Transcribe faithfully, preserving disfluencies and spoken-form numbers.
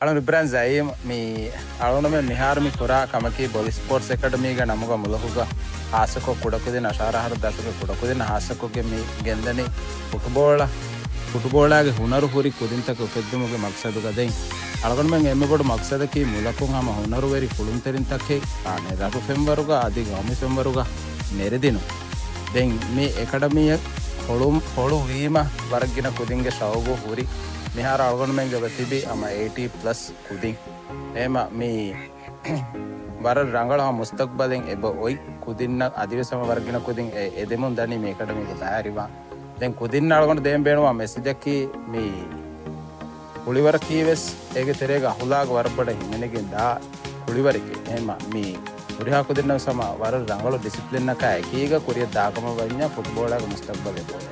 އަޅުން އިބްރާހިމް ޒައީމް މި އަޅުންމެން މިހާރު މި ކުރާ ކަމަކީ ބޮލި ސްޕޯޓްސް އެކަޑަމީގެ ނަމުގަ މުލަކުގަ ހާއްސަކޮށް ކުޑަކުދިން އަށާރަ އަހަރު ދަށުގެ ކުޑަކުދިން ހާއްސަކޮށްގެން މި ގެންދަނީ ފުޓުބޯޅަ، ފުޓުބޯޅާގެ ހުނަރު ހުރި ކުދިންތަކެއް އުފެއްދުމުގެ މަގްސަދުގަ. ދެން އަޅުގަނޑުމެން އެންމެ ބޮޑު މަގްސަދަކީ މުލަކުން ހަމަ ހުނަރުވެރި ކުޅުންތެރިންތަކެއް އާނެ ރަށު ފެންވަރުގަ އަދި ގައުމީ ފެންވަރުގަ ނެރެދިނުން. ދެން މި އެކަޑަމީއަށް ހޮޅު، ހޮޅު ވީމަ ވަރަށް ގިނަ ކުދިންގެ ޝައުގު ހުރި. މިހާރު އަޅުގަނޑުމެންގެ ތިބި ހަމަ އެއިޓީ ޕްލަސް ކުދިން. އެހެމަ މި ވަރަށް ރަނގަޅު ހަމަ މުސްތަގްބަލެއް އެބަ އޮތް ކުދިންނަށް އަދިވެސް ހަމަ ވަރަށް ގިނަ ކުދިން އެ އެދެމުން ދަނީ މި އެކަޑަމީގެ ބައިވެރިވާން. ދެން ކުދިންނަށް އަޅުގަނޑު ދޭން ބޭނުންވާ މެސެޖަކީ މި ކުޅިވަރަކީ ވެސް އޭގެ ތެރޭގަ އަހުލާގު ވަރަށް ބޮޑަށް ހިމެނިގެން ދާ ކުޅިވަރެކޭ. އެހެމަ މި ހުރިހާ ކުދިންނަށް ވެސް ހަމަ ވަރަށް ރަނގަޅު ޑިސިޕްލިންއަކާ އެކީގަ ކުރިއަށް ދާކަމަށް ވަންޏާ ފުޓްބޯޅައިގެ މުސްތަގްބަލެއް ބޮޑޭ.